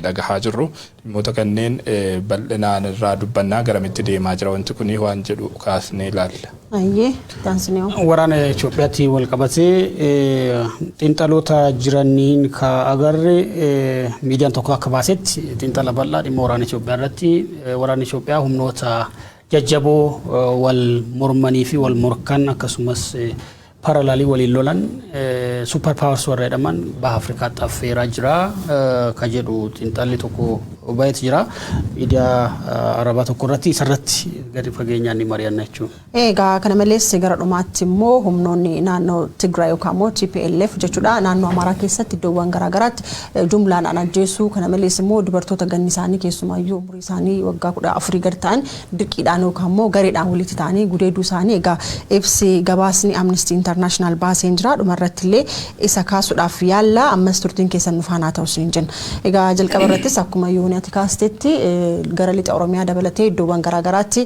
dhagahaa jirru. Dhimmoota kanneen bal'inaan irraa dubbannaa, garamitti deemaa jira wanti kun waan jedhu kaasnee ilaalla. Ayyee, taansinee. Waraana Itoophiyaatti wal qabatee xiinxaloota jiraniin ka agarre, miidiyaan tokko akka baasetti, xiinxala bal'aa dhimma waraana Itoophiyaa irratti, waraanni Itoophiyaa humnoota jajjaboo wal mormanii fi wal morkan, akkasumas parallel waliin lolan, super powers warra jedhaman baha Afrikaatti affeeraa jira ka jedhu xiinxalli tokko baheeti jira. Miidiyaa Arabaa tokko irratti isarratti gadi fageenyaan ni mari'anna jechuudha. Egaa kana malees gara dhumaatti immoo humnoonni naannoo Tigraay yookaan immoo TPLF jechuudha, naannoo Amaaraa keessatti iddoowwan garaagaraatti jumlaan ajjeesuu, kana malees immoo dubartoota ganni isaanii, keessumaayyuu umurii isaanii waggaa 14 gad ta'an, dirqiidhaan yookaan immoo gareedhaan walitti ta'anii gudeeduu isaanii egaa ibsi gabaasni Amnesty International baaseen jira. Dhumarratti illee isa kaasuudhaaf yaalla. Ammas turtiin keessan nu faanaa ta'us hin jenna. Egaa jalqaba irrattis akkuma yooniati kaastetti, gara lixa Oromiyaa dabalatee iddoowwan garaagaraatti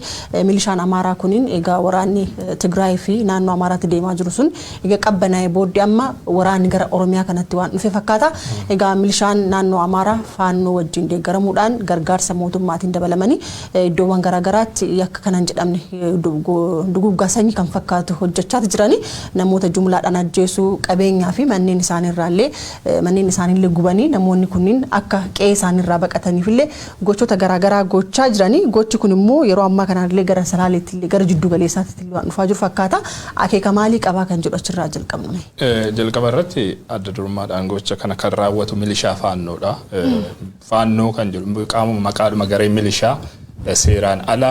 milishaan Amaaraa kuniin, egaa waraanni Tigraay fi naannoo Amaaraatti deemaa jiru sun egaa qabbanaa'ee booddee, amma waraanni gara Oromiyaa kanatti waan dhufe fakkaata. Egaa milishaan naannoo Amaaraa Faannoo wajjin deeggaramuudhaan, gargaarsa mootummaatiin dabalamanii, iddoowwan garaagaraatti yakka kanan jedhamne, duguggaa sanyii kan fakkaatu hojjechaa jiranii, namoota jumlaadhaan ajjeesuu, qabeenyaa fi manneen isaaniirraallee, manneen isaaniillee gubanii, namoonni kunniin akka qe'ee isaaniirraa baqataniif illee gochoota garaagaraa gochaa jiranii. Gochi kun immoo yeroo ammaa kanallee gara Salaaleetti illee, gara jiddu galeessaatti illee waan dhufaa jiru fakkaata. Akeeka maalii qabaa kan jedhu achirraa jalqabnu. Jalqaba irratti adda durummaadhaan gocha kana kan raawwatu milishaa Faannoodha. Faannoo kan jedhu qaamuma maqaadhuma garee milishaa seeraan ala,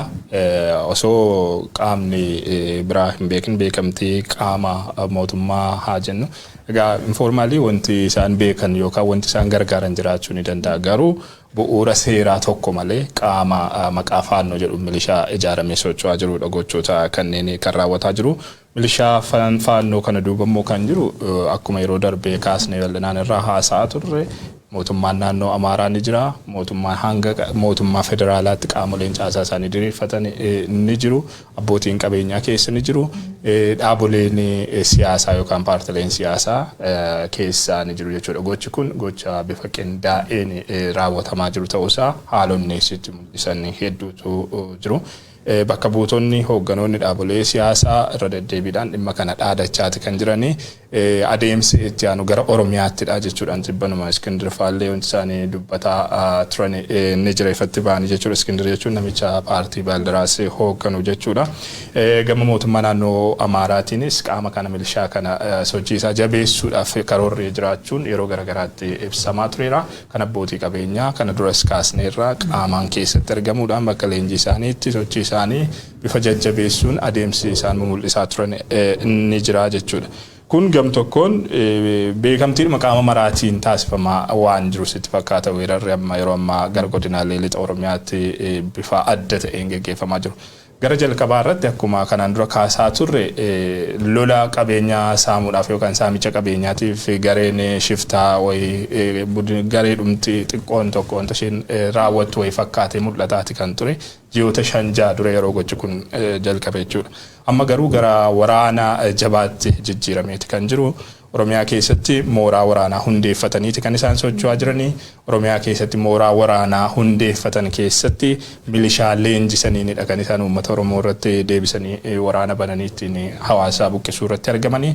osoo qaamni biraa hin beekin, beekamtii qaama mootummaa haa jennu. Egaa informally wanti isaan beekan yookaan wanti isaan gargaaran jiraachuu ni danda'a. Garuu bu'uura seeraa tokko malee qaama maqaa Faannoo jedhu milishaa ijaaramee socho'aa jirudha gochoota kanneen kan raawwataa jiru. Milishaa Faannoo kana duuba immoo kan jiru, akkuma yeroo darbee kaasnee bal'inaan irraa haasa'aa turre, mootummaan naannoo Amaaraa ni jira. Mootummaan hanga mootummaa federaalaatti qaamoleen caasaa isaanii diriirfatan ni jiru. Abbootiin qabeenyaa keessa ni jiru. Dhaaboleen siyaasaa yookaan paartileen siyaasaa keessaa ni jiru jechuudha. Gochi kun gocha bifa qindaa'een raawwatamaa jiru ta'uusaa haalonni sitti mul'isan hedduutu jiru. Bakka buutonni hoogganoonni dhaabolee siyaasaa irra deddeebiidhaan dhimma kana dhaadachaati kan jiranii. Adeemsi itti aanu gara Oromiyaattidha jechuudhaan tibbanuma Iskindir Faallee wanti isaanii dubbataa turan ni jira, ifatti ba'anii jechuudha. Iskindir jechuun namicha paartii Baaldaraas hoogganu jechuudha. Gama mootummaa naannoo Amaaraatiinis qaama kana, milishaa kana, sochii isaa jabeessuudhaaf karoorri jiraachuun yeroo garaagaraatti ibsamaa tureera. Kan abbootii qabeenyaa kana duras kaasneerra, qaamaan keessatti argamuudhaan bakka leenjii isaaniitti sochii isaanii bifa jajjabeessuun adeemsi isaan mul'isaa turan ni jira jechuudha. Kun gam tokkoon beekamtiidhuma qaama maraatiin taasifamaa waan jiru sitti fakkaata, weerarri amma yeroo ammaa gara godinaalee lixa Oromiyaatti bifa adda ta'een geggeeffamaa jiru. Gara jalqabaa irratti akkuma kanaan dura kaasaa turre, lola qabeenyaa saamuudhaaf yookaan saamicha qabeenyaatiif gareen shiftaa wayii, garee dhumti xiqqoon tokko wanta isheen raawwattu wayii fakkaatee mul'ataati kan ture ji'oota 5-6 dura yeroo gochi kun jalqabe jechuudha. Amma garuu gara waraana jabaatti jijjiirameeti kan jiru. Oromiyaa keessatti mooraa waraanaa hundeeffataniiti kan isaan socho'aa jiranii. Oromiyaa keessatti mooraa waraanaa hundeeffatan keessatti milishaa leenjisaniinidha kan isaan uummata Oromoo irratti deebisanii waraana bananii ittiin hawaasa buqqisuu irratti argamanii.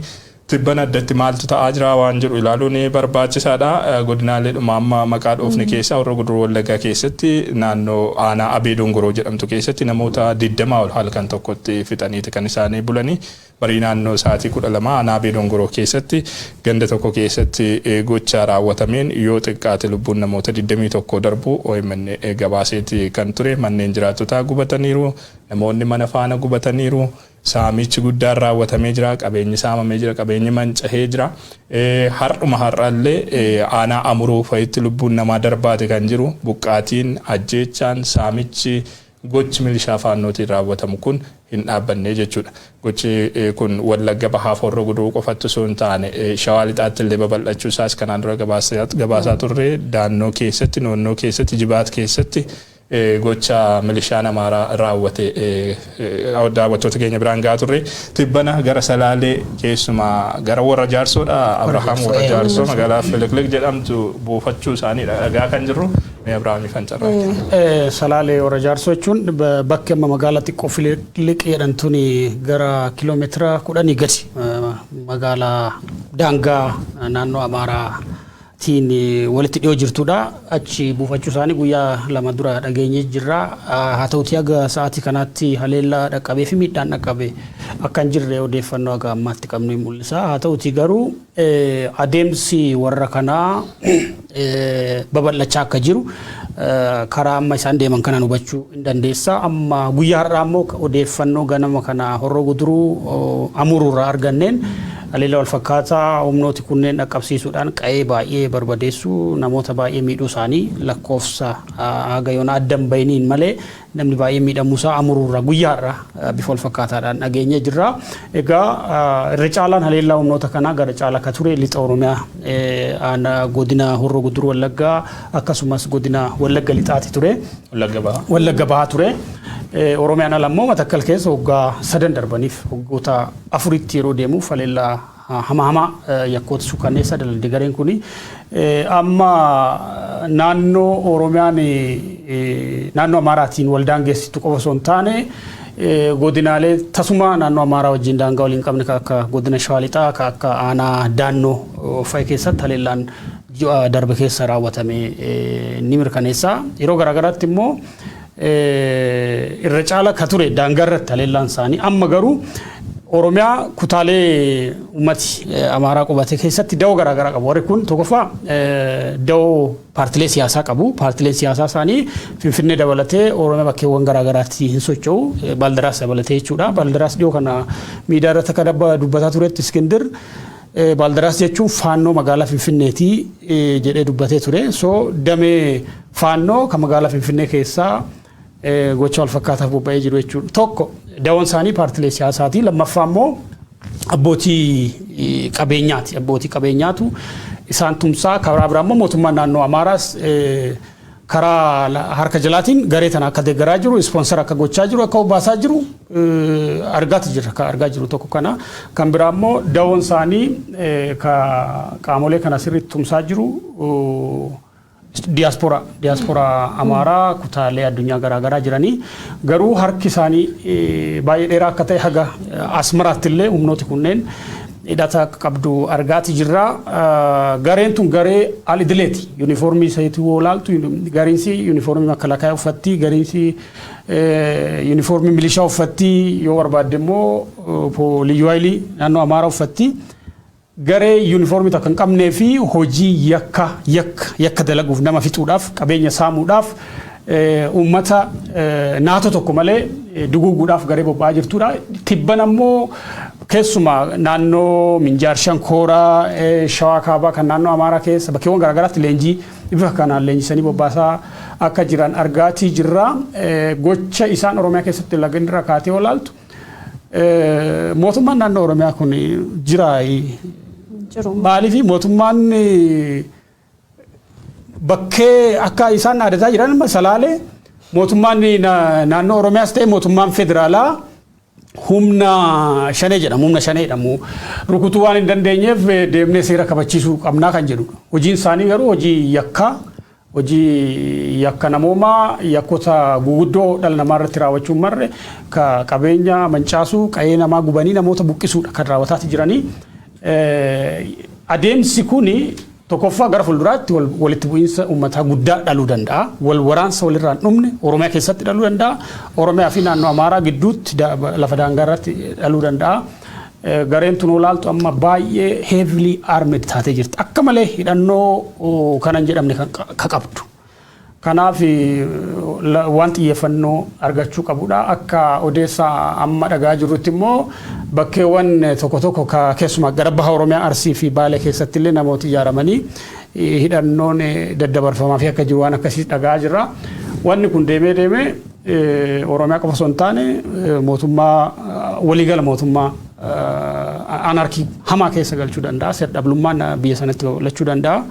Tibban addatti maaltu ta'aa jira waan jedhu ilaaluun barbaachisaadha. Godinaalee dhuma amma maqaa dhoofne keessaa Horroo Guduruu Wallaggaa keessatti naannoo aanaa Abee Dongoroo jedhamtu keessatti namoota 20 ol halkan tokkotti fixaniiti kan isaanii bulanii. Barii naannoo sa'aatii 12 aanaa Abee Dongoroo keessatti ganda tokko keessatti gocha raawwatameen yoo xiqqaate lubbuun namoota 21 darbu OMN gabaaseeti kan ture. Manneen jiraattotaa gubataniiru. Namoonni mana faana gubataniiru. Saamichi guddaan raawwatamee jira. Qabeenyi saamamee jira. Qabeenyi mancahee jira. Har'uma har'allee aanaa Amuruu fa'itti lubbuun namaa darbaate kan jiru. Buqqaatiin, ajjeechaan, saamichi, gochi milishaa Faannootiin raawwatamu kun hin dhaabbanne jechuudha. Gochi kun Wallagga Bahaaf Horroo Guduruu qofatti osoo hin taane Shawaa Lixaatti illee babal'achuu isaas kanaan dura gabaasaa turre. Daannoo keessatti, Noonnoo keessatti, Jibaat keessatti gocha milishaan Amaaraa raawwate daawwattoota keenya biraan gahaa turre. Tibbana gara Salaalee, keessumaa gara warra Jaarsoodha. Abrahaam warra Jaarsoo magaalaa Filiqliq jedhamtu buufachuu isaaniidha dhagaa kan jirru. Mee Abiraamii fan carraa. Salaalee Hora Jaarsoo jechuun bakki amma magaalaa xiqqoo Filiqii jedhamtuun gara kiiloomeetira 10 gadi magaalaa daangaa naannoo Amaaraatiin walitti dhiyoo jirtudha. Achi buufachuu isaanii guyyaa 2 dura dhageenyee jirra. Haa ta'utii haga sa'aatii kanaatti haleellaa dhaqqabee fi miidhaan dhaqqabe akka hin jirre odeeffannoo haga ammaatti qabnu mul'isa. Haa ta'utii garuu adeemsi warra kanaa babal'achaa akka jiru karaa amma isaan deeman kanaan hubachuu hin dandeessa. Amma guyyaa har'aa immoo odeeffannoo ganama kana Horroo Guduruu Amuruurraa arganneen haleellaa wal fakkaataa humnooti kunneen dhaqqabsiisuudhaan qa'ee baay'ee barbadeessuu, namoota baay'ee miidhuu isaanii, lakkoofsa haga yoona adda hin bahiniin malee namni baay'ee miidhamuusaa Amuruurraa guyyaa har'aa bifa wal fakkaataadhaan dhageenyee jirra. Egaa irra caalaan haleellaa humnoota kanaa gara caalaa akka ture lixa Oromiyaa, aanaa godina Horroo Guduruu Wallaggaa akkasumas godina Wallagga Lixaati ture. Wallagga Bahaa. Wallagga Bahaa ture. Oromiyaan ala immoo Matakkal keessa waggaa sadan darbaniif waggoota afuritti yeroo deemuuf haleellaa hamaa hamaa, yakkoota suukanneessa dalagde gareen kuni. Amma naannoo Oromiyaan naannoo Amaaraatiin wal daangeessitu qofa osoo hin taane, godinaalee tasuma naannoo Amaaraa wajjin daangaa waliin qabne kan akka godina Shawaa Lixaa, kan akka aanaa Daannoo fa'i keessatti haleellaan ji'a darbe keessa raawwatame ni mirkaneessa. Yeroo garaagaraatti immoo irra caala ka ture daangaa irratti haleellaan isaanii, amma garuu Oromiyaa kutaalee uummati Amaaraa qubate keessatti da'oo garaagaraa qabu. Warri kun tokkoffaa da'oo paartilee siyaasaa qabu. Paartileen siyaasaa isaanii Finfinnee dabalatee Oromiyaa bakkeewwan garaagaraatti hin socho'u. Baaldaraas dabalatee jechuudha. Baaldaraas dhiyoo kana miidiyaa irratti akka dubbataa turetti, Iskindir, Baaldaraas jechuun Faannoo magaalaa Finfinneetii jedhee dubbatee ture. So damee Faannoo kan magaalaa Finfinnee keessaa gocha wal fakkaataaf bobba'ee jiru jechuudha. Tokko da'oon isaanii paartilee siyaasaati. Lammaffaa immoo abbootii qabeenyaati. Abbootii qabeenyaatu isaan tumsaa. Karaa biraa immoo mootummaan naannoo Amaaraas karaa harka jalaatiin garee tana akka deeggaraa jiru, sponsor akka gochaa jiru, akka obbaasaa jiru argaati jirra. Kan argaa jiru tokko kana. Kan biraa immoo da'oon isaanii qaamolee kana sirriitti tumsaa jiru diyaasporaa Amaaraa kutaalee addunyaa garaagaraa jiranii, garuu harki isaanii baay'ee dheeraa akka ta'e, haga Asmaraatti illee humnooti kunneen hidhata akka qabdu argaati jirra. Gareen tun garee al idileeti. Yuunifoormii isaanii yoo ilaaltu, gariinsi yuunifoormii makalaakaa uffatti, gariinsi yuunifoormii milishaa uffatti, yoo barbaadde immoo liyyuu haayilii naannoo Amaaraa uffatti. Garee yuunifoormii tokko hin qabnee fi hojii yakka yakka yakka dalaguuf, nama fixuudhaaf, qabeenya saamuudhaaf, uummata naatoo tokko malee duguuguudhaaf garee bobba'aa jirtudha. Tibban ammoo keessumaa naannoo Minjaar Shankooraa, Shawaa Kaabaa kan naannoo Amaaraa keessa bakkeewwan garaagaraatti leenjii bifa kanaan leenjisanii bobbaasaa akka jiran argaatii jirra. Gocha isaan Oromiyaa keessatti lagan irra kaatee olaaltu, mootummaan naannoo Oromiyaa kun jira. Jiru. Maaliif mootummaan bakkee akka isaan dhaadataa jiran Salaalee mootummaan naannoo Oromiyaas ta'e mootummaan federaalaa humna Shanee jedhamu, humna Shanee jedhamu rukutuu waan hin dandeenyeef deemnee seera kabachiisuu qabnaa kan jedhudha. Hojiin isaanii garuu hojii yakkaa, hojii yakka namoomaa, yakkoota guguddoo dhala namaa irratti raawwachuun marre ka qabeenya mancaasuu, qa'ee namaa gubanii namoota buqqisuudha kan raawwataati jiranii. Adeemsi kuni tokkoffaa gara fuulduraatti walitti bu'iinsa uummataa guddaa dhaluu danda'a. Wal waraansa walirraa hin dhumne Oromiyaa keessatti dhaluu danda'a. Oromiyaa fi naannoo Amaaraa gidduutti lafa daangaa irratti dhaluu danda'a. Gareen tun olaaltu amma baay'ee heavily armed taatee jirti. Akka malee hidhannoo kanan jedhamne kan qabdu. Kanaaf waan xiyyeeffannoo argachuu qabudha. Akka odeessa amma dhagaa jirrutti immoo bakkeewwan tokko tokko keessumaa gara baha Oromiyaa, Arsii fi Baalee keessatti illee namooti ijaaramanii hidhannoon daddabarfamaa fi akka jiru waan akkasii dhagaa jirra. Wanni kun deemee deemee Oromiyaa qofa osoo hin taane mootummaa waliigala, mootummaa anarkii hamaa keessa galchuu danda'a. Seer-dhablummaan biyya sanatti babal'achuu danda'a.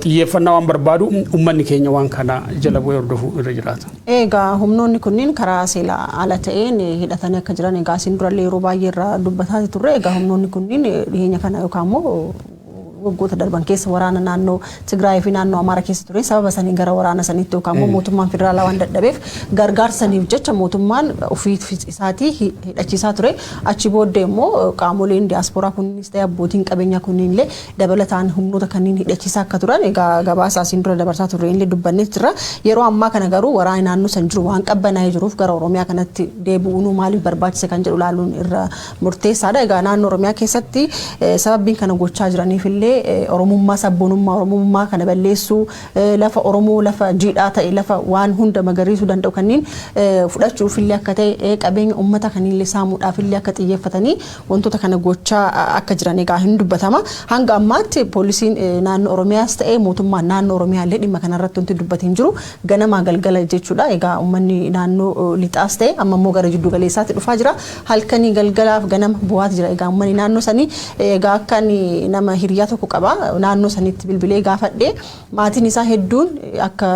Xiyyeeffannaa waan barbaadu, uummanni keenya waan kana jala bu'ee hordofuu irra jiraata. Egaa humnoonni kunniin karaa seera ala ta'een hidhatanii akka jiran egaa isin durallee yeroo baay'ee irraa dubbataa turre. Egaa humnoonni kunniin dhiyeenya kana yookaan immoo Waggoota darban keessa waraana naannoo Tigraay fi naannoo Amaaraa keessa ture sababa saniin gara waraana saniitti yookaan immoo mootummaan federaalaa waan dadhabeef gargaarsa saniif jecha mootummaan ofii isaatii hidhachiisaa ture. Achi booddee immoo qaamoleen diyaaspooraa kunniinis ta'e abbootiin qabeenyaa kunniin illee dabalataan humnoota kanneen hidhachiisaa akka turan egaa gabaasa asiin dura dabarsaa turre illee dubbannee jirra. Yeroo ammaa kana garuu waraanni naannoo san jiru waan qabbanaa'ee jiruuf gara Oromiyaa kanatti deebi'uun maaliif barbaachise kan jedhu ilaaluun irra murteessaadha. Egaa naannoo Oromiyaa keessatti sababbiin kana gochaa jiraniif illee Oromummaa, sabboonummaa Oromummaa kana balleessuu, lafa Oromoo, lafa jiidhaa ta'e, lafa waan hunda magariisuu danda'u kanneen fudhachuuf illee akka ta'e, qabeenya uummata kanneen illee saamuudhaaf illee akka xiyyeeffatanii wantoota kana gochaa akka jiran egaa hin dubbatama. Hanga ammaatti poolisiin naannoo Oromiyaas ta'e mootummaan naannoo Oromiyaa illee dhimma kanarratti wanti dubbatee hin jiru, ganamaa galgala jechuudha. Egaa uummanni naannoo lixaas ta'e amma immoo gara jiddu galeessaatti dhufaa jira. Halkanii galgalaaf ganama bu'aati jira. Egaa uummanni naannoo sanii, egaa akka nama hiriyaa tokko qaba, naannoo sanitti bilbilee gaafadhee, maatiin isaa hedduun akka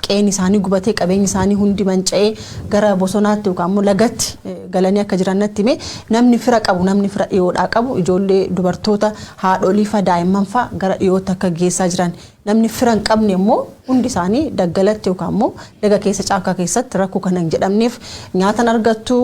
qe'een isaanii gubatee, qabeenyi isaanii hundi manca'ee gara bosonaatti yookaan immoo lagatti galanii akka jiran natti hime. Namni fira qabu, namni fira dhiyoodhaa qabu, ijoollee, dubartoota, haadholii fa, daa'imman fa gara dhiyootti akka geessaa jiran, namni fira hin qabne immoo hundi isaanii daggalatti yookaan immoo laga keessa, caakkaa keessatti rakkoo kana hin jedhamneef nyaatan argattu,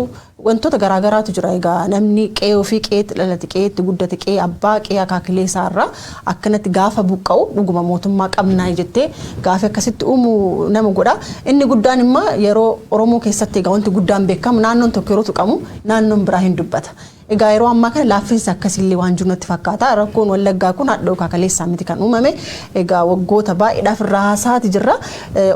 wantoota garaagaraatu jira. Egaa namni qe'ee ofii, qe'eetti dhalate, qe'eetti guddate, qe'ee abbaa, qe'ee akaakilee isaarraa akkanatti gaafa buqqa'u dhuguma mootummaa qabnaa jettee gaafa akkasitti uumu nama godha. Inni guddaan immoo yeroo Oromoo keessatti egaa wanti guddaan beekamu naannoon tokko yeroo tuqamu naannoon biraa hin dubbata. Egaa yeroo ammaa kana laaffinsi akkasiillee waan jiru natti fakkaata. Rakkoon Wallaggaa kun hadha yookaan kaleessaa miti kan uumame. Egaa waggoota baay'eedhaaf irraa haasaati jirra.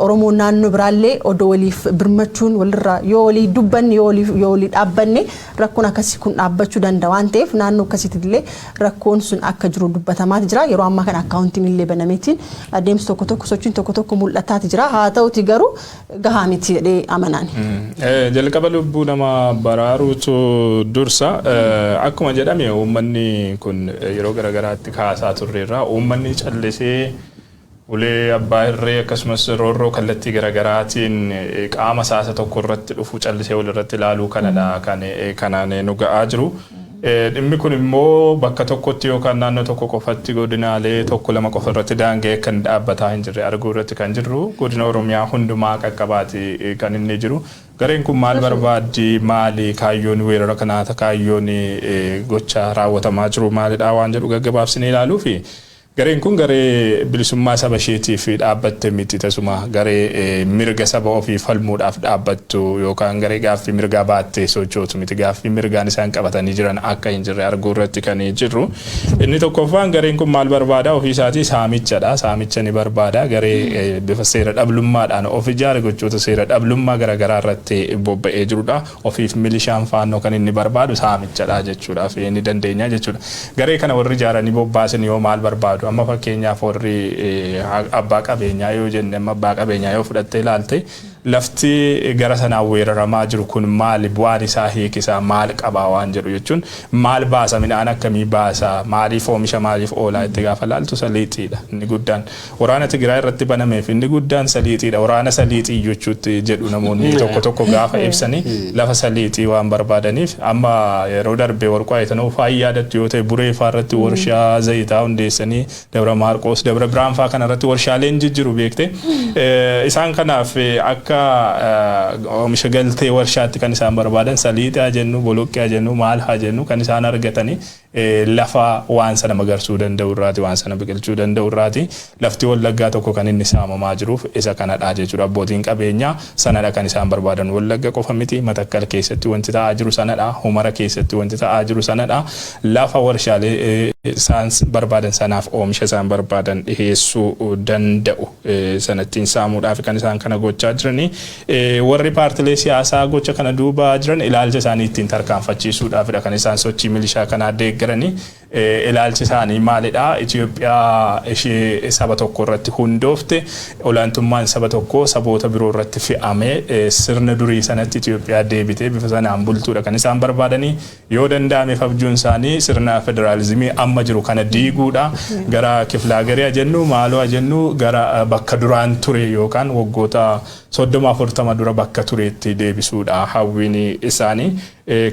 Oromoon naannoo biraallee odoo waliif birmachuun walirraa yoo walii dubbanne, yoo walii dhaabbanne rakkoon akkasii kun dhaabbachuu danda'a waan ta'eef naannoo akkasiitti illee rakkoon sun akka jiru dubbatamaati jira. Yeroo ammaa kana akkaawuntiin illee banameetiin adeemsi tokko tokko, sochiin tokko tokko mul'ataati jira. Haa ta'uti garuu gahaa miti jedhee amanaan. Jalqaba lubbuu namaa baraaruutu dursa. Akkuma jedhame uummanni kun yeroo garaagaraatti kaasaa turreerra. Uummanni callisee ulee abbaa irree akkasumas roorroo kallattii garaagaraatiin qaama saasa tokko irratti dhufu callisee walirratti ilaaluu kanadha kan kanaan nu ga'aa jiru. Dhimmi kun immoo bakka tokkotti yookaan naannoo tokko qofatti, godinaalee tokko lama qofa irratti daanga'ee kan dhaabbataa hin jirre arguu irratti kan jirru, godina Oromiyaa hundumaa qaqqabaati kan inni jiru. Gareen kun maal barbaaddi? Maali kaayyoon weerara kanaa? Kaayyoon gocha raawwatamaa jiru maalidha waan jedhu gaggabaabsinee ilaaluu fi gareen kun garee bilisummaa saba isheetiif dhaabbatte miti tasuma. Garee mirga saba ofii falmuudhaaf dhaabbattu yookaan garee gaaffii mirgaa baattee sochootu miti. Gaaffii mirgaan isaan qabatanii jiran akka hin jirre arguu irratti kan jirru. Inni tokkoffaan, gareen kun maal barbaada? Ofii isaatii saamichadha. Saamicha ni barbaada. Garee bifa seera dhablummaadhaan of ijaare, gochoota seera dhablummaa garaagaraa irratti bobba'ee jirudha. Ofiif milishaan faannoo kan inni barbaadu saamichadha jechuudhaaf ni dandeenya jechuudha. Garee kana warri ijaaranii bobbaasan yoo maal barbaadu? Amma fakkeenyaaf warri abbaa qabeenyaa yoo jenne, amma abbaa qabeenyaa yoo fudhattee ilaalte, lafti gara sanaan weeraramaa jiru kun maali, bu'aan isaa, hiikisaa maal qabaa waan jedhu jechuun, maal baasa, midhaan akkamii baasa, maaliif oomisha, maaliif oolaa itti gaafa laaltu saliixiidha inni guddaan. Waraana Tigraay irratti banameef inni guddaan saliixiidha. Waraana saliixii jechuutti jedhu namoonni tokko tokko gaafa ibsanii, lafa saliixii waan barbaadaniif. Amma yeroo darbe Warquu Ayitanoo fa'aa yaadattu yoo ta'e, Buree fa'aa irratti warshaa zayitaa hundeessanii, Dabra Maarqoos, Dabra Biraan fa'aa kana irratti warshaaleen jijjiru beekte. Isaan kanaaf akka oomisha galtee warshaatti kan isaan barbaadan saliixaa jennu, boloqqee jennu, maal haa jennu, kan isaan argatanii lafa waan sana magarsuu danda'u irraati, waan sana biqilchuu danda'u irraati. Lafti Wallaggaa tokko kan inni saamamaa jiruuf isa kanadha jechuudha. Abbootiin qabeenyaa sanadha kan isaan barbaadan. Wallagga qofa miti, Matakkal keessatti wanti ta'aa jiru sanadha, Humara keessatti wanti ta'aa jiru sanadha. Lafa warshaalee isaan barbaadan sanaaf oomisha isaan barbaadan dhiheessuu danda'u sanattiin saamuudhaaf kan isaan kana gochaa jiranii. Warri paartilee siyaasaa gocha kana duuba jiran ilaalcha isaanii ittiin tarkaanfachiisuudhaafidha kan isaan sochii milishaa kanaa deeggaranii. Ilaalchi isaanii maalidha? Itoophiyaa ishee saba tokko irratti hundoofte, olaantummaan saba tokkoo saboota biroo irratti fe'amee, sirna durii sanatti Itoophiyaa deebitee bifa sanaan bultuudha kan isaan barbaadanii. Yoo danda'ameef abjuun isaanii sirna federaalizimii amma jiru kana diiguudha. Gara kiflaagarii jennu, maaloo jennu, gara bakka duraan ture yookaan waggoota 30 40 dura bakka tureetti deebisuudha hawwiin isaanii.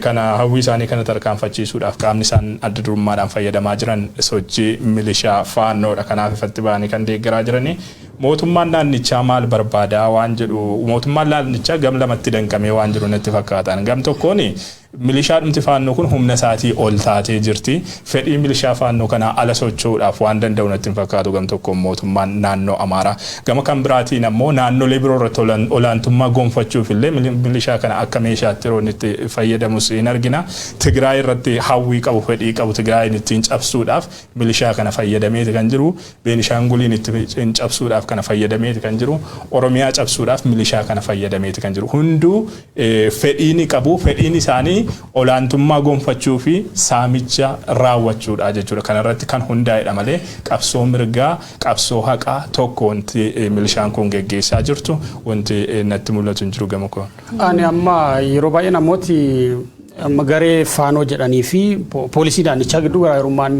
Kana hawwii isaanii kana tarkaanfachiisuudhaaf qaamni isaan adda durummaadhaan durummaadhaan fayyadamaa jiran sochii milishaa Faannoodha. Kanaaf ifatti ba'anii kan deeggaraa jiranii. Mootummaan naannichaa maal barbaadaa waan jedhu, mootummaan naannichaa gam lamatti danqamee waan jiru natti fakkaatan. Gam tokkoon milishaa dhumti Faannoo kun humna isaatii ol taatee jirti. Fedhii milishaa Faannoo kanaa ala socho'uudhaaf waan danda'u natti hin fakkaatu gam tokkoon mootummaan naannoo Amaaraa. Gama kan biraatiin ammoo naannolee biroo irratti olaantummaa gonfachuuf illee milishaa kana akka meeshaatti yeroo inni itti fayyadamus hin argina. Tigraay irratti hawwii qabu, fedhii qabu Tigraayin ittiin cabsuudhaaf milishaa kana fayyadameeti kan jiru. Beenishaanguliin ittiin cabsuudhaaf kana fayyadameeti kan jiru. Oromiyaa cabsuudhaaf milishaa kana fayyadameeti kan jiru. Hunduu fedhii ni qabu. Fedhiin isaanii olaantummaa gonfachuu fi saamicha raawwachuudha jechuudha. Kanarratti kan hundaa'edha malee qabsoo mirgaa, qabsoo haqaa tokko wanti milishaan kun geggeessaa jirtu wanti natti mul'atu hin jiru gama koon. Ani amma yeroo baay'ee namooti amma garee Faanoo jedhanii fi poolisii naannichaa gidduu garaagarummaan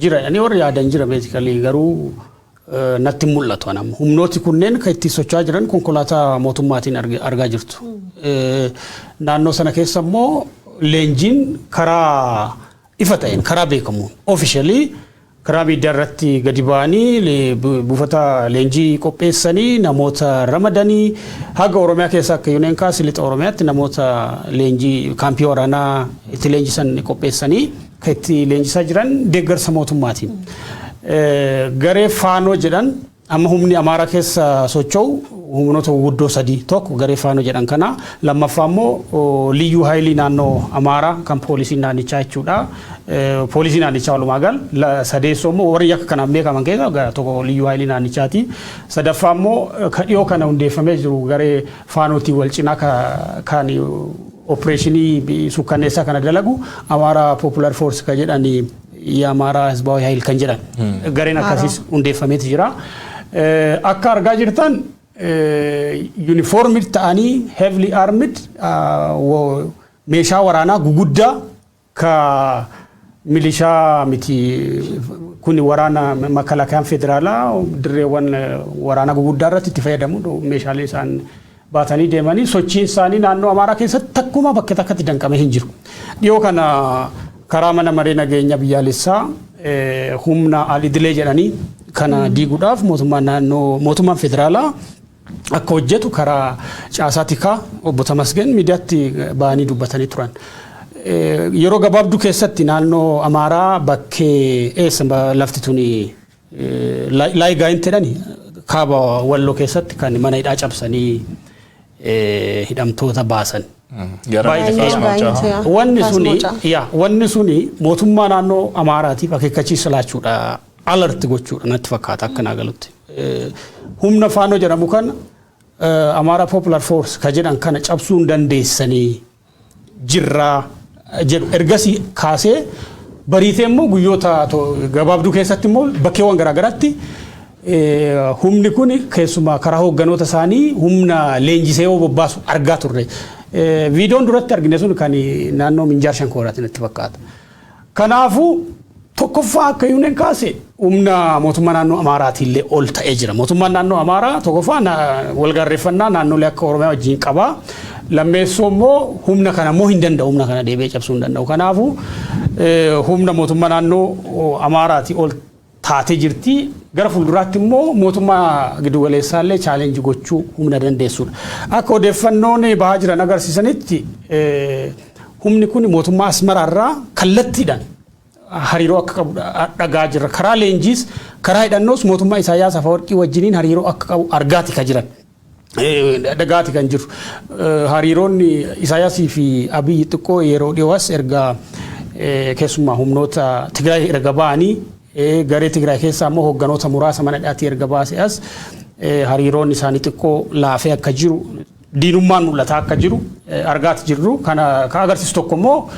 jira jedhanii warri yaadan jira. Basically garuu natti mul'atu anam. Humnooti kunneen kan ittiin socho'aa jiran konkolaataa mootummaatiin argaa jirtu. Naannoo sana keessa immoo leenjiin karaa ifa ta'een, karaa beekamuun, officially karaa miidiyaa irratti gadi ba'anii buufata leenjii qopheessanii namoota ramadanii, haga Oromiyaa keessa akka Yuuneen kaas lixa Oromiyaatti namoota leenjii kaampii waraanaa itti leenjisan qopheessanii kan itti leenjisaa jiran deeggarsa mootummaatiin. Garee Faanoo jedhan amma humni Amaaraa keessa socho'u humnoota guguddoo sadii: tokko garee Faanoo jedhan kana, lammaffaa immoo liyyuu haayilii naannoo Amaaraa kan poolisii naannichaa jechuudha. Poolisii naannichaa walumaa gal sadeessoo immoo warri yakka kanaan beekaman keessa tokko liyyuu haayilii naannichaati. Sadaffaa immoo ka dhiyoo kana hundeeffamee jiru garee Faanootiin wal cinaa kan opereeshinii sukkanneessaa kana dalagu Amaaraa Popular Force kan jedhani, የአማራ ህዝባዊ ኃይል kan jedhan gareen akkasiis hundeeffameeti jira. Akka argaa jirtan uniformed ta'anii, heavily armed, meeshaa waraanaa guguddaa ka milishaa miti kun, waraana makalakayaan federaalaa dirreewwan waraanaa guguddaa irratti itti fayyadamu meeshaalee isaan baatanii deemanii sochiin isaanii naannoo Amaaraa keessatti takkuma bakka takkatti danqamee hin jiru. Dhiyoo kana karaa mana maree nageenya biyyaalessaa humna al-idilee jedhanii kana diiguudhaaf mootummaan naannoo, mootummaan federaalaa akka hojjetu karaa caasaa tikaa obbo Tamasgen miidiyaatti ba'anii dubbatanii turan. Yeroo gabaabduu keessatti naannoo Amaaraa bakkee eessa lafti tuni Laayigaayin jedhani kaaba Walloo keessatti kan mana hidhaa cabsanii hidhamtoota baasan. Wanni suni yaa wanni suni mootummaa naannoo Amaaraatiif akeekkachiisa laachuudha, alert gochuudha natti fakkaata akka naa galutti. Humna Faanoo jedhamu kana, Amaaraa Popular Force ka jedhan kana cabsuu hin dandeessanii jirraa jedhu. Ergasii kaasee bariitee immoo guyyoota gabaabduu keessatti immoo bakkeewwan garaagaraatti humni kun keessumaa karaa hoogganoota isaanii humna leenjisee yoo bobbaasu argaa turre. Viidiyoon duratti argine sun kan naannoo Minjaar Shankooraatti natti fakkaata. Kanaafuu tokkoffaa akka yuuneen kaase humna mootummaa naannoo Amaaraatiillee ol ta'ee jira. Mootummaan naannoo Amaaraa tokkoffaa walgaarreeffannaa naannolee akka Oromiyaa wajjin qabaa. Lammeessoo immoo humna kana immoo hin danda'u, humna kana deebi'ee cabsuu hin danda'u. Kanaafuu humna mootummaa naannoo Amaaraatii ol taatee jirti. Gara fuulduraatti immoo mootummaa giddugaleessaallee challenge gochuu humna dandeessudha. Akka odeeffannoon bahaa jiran agarsiisanitti humni kun mootummaa Asmaraarraa kallattiidhaan hariiroo akka qabu dhagaa jirra. Karaa leenjiis karaa hidhannoos mootummaa Isaayyaas Afawarqii wajjiniin hariiroo akka qabu argaati kan jiran. Dhagaati kan jiru. Hariiroonni Isaayyaasii fi Abiyyi xiqqoo yeroo dhiyoo erga keessumaa humnoota Tigraay erga ba'anii, garee Tigraay keessaa immoo hoogganoota muraasa mana hidhaatii erga baase as hariiroon isaanii xiqqoo laafee akka jiru, diinummaan mul'ataa akka jiru argaati jirru. Kana kan agarsiisu tokko immoo